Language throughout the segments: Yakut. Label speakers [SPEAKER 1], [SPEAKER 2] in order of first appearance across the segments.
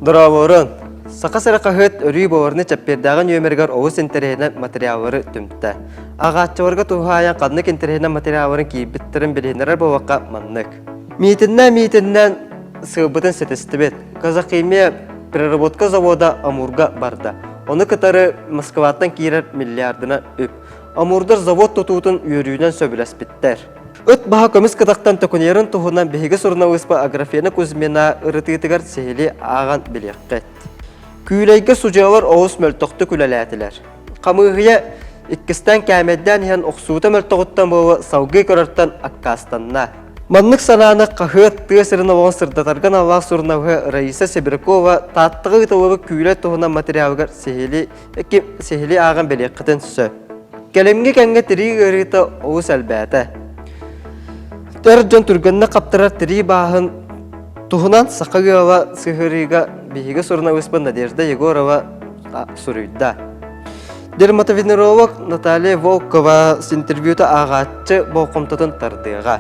[SPEAKER 1] Дорооборун! Саха сирэ хаһыат өрүү боварны чэппиэрдээҕи нүөмэригэр олус интэриэһинэй материаллары түмтэ. Аҕааччыларга туһаайан ханнык интэриэһинэй материалларын киирбиттэрин билиһиннэрэр буолуохха маннык. Миитиннээн миитиннээн сыалбытын ситистибит. Казаххимия переработка завода Амурга барда. Ону кытары Москваттан киирэр миллиардынан үп. Амурдар завод тутуутун үөрүүнэн сөбүлэспиттэр. Ыт баһа көмүс кытахтан төкүнүйэрин туһунан биһиги суруналыыспа Аграфена Кузьмина ырытыытыгар сиһилии ааҕан билиэххит. Күүлэйгэ судьуйалар олус мөлтөхтүк үлэлээтилэр. Хамыыһыйа иккистээн кээмэйдээн иһэн охсуута мөлтөҕүттэн буола салгыы көрөртөн аккаастанна. Маннык санааны хаһыат тыа сирин олоҕун сырдатарга аналлаах суруналыыһа Раиса Сибирякова Тааттаҕа ыытыллыбыт күүлэй туһунан материалыгар сиһилии сиһилии ааҕан билиэххитин сөп. Кэлимҥи кэмҥэ тирии ыарыыта олус элбээтэ. Эр дьон түргэнник хаптарар тирии бааһын туһунан саха ыала сыһыарыыга биһиги суруналыыспыт Надежда Егорова суруйда. Дерматовенеролог Наталья Волкова интервьюта ааҕааччы болҕомтотун тардыаҕа.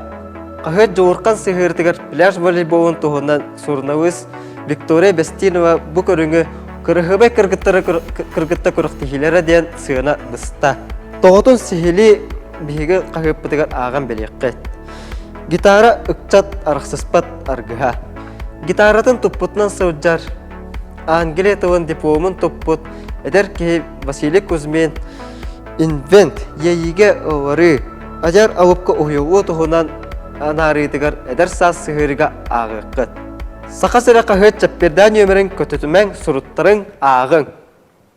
[SPEAKER 1] Хаһыат Дьулурхан сыһыарытыгар пляж волейболун туһунан суруналыыс Виктория Бестинова бу көрүҥү Кырыһыбай кыргыттары кыргытта күрэхтэһиилэрэ диэн сыана быста. Тоҕотун сиһилии биһиги хаһыаппытыгар ааҕан билиэххит. Гитара ыкчат арахсыспат аргыһа. Гитаратын туппутунан сылдьар Англия тылын дипломун туппут эдэр киһи Василий Кузьмин Инвент иэйиигэ ылларыы, адьар алыпка уһуйуллуу туһунан анаарыытыгар эдэр саас сыһыарыга ааҕыаххыт. Саха сирэ хаһыат чэппиэрдээн нүөмэрин көтүтүмэҥ, суруттарыҥ, ааҕыҥ.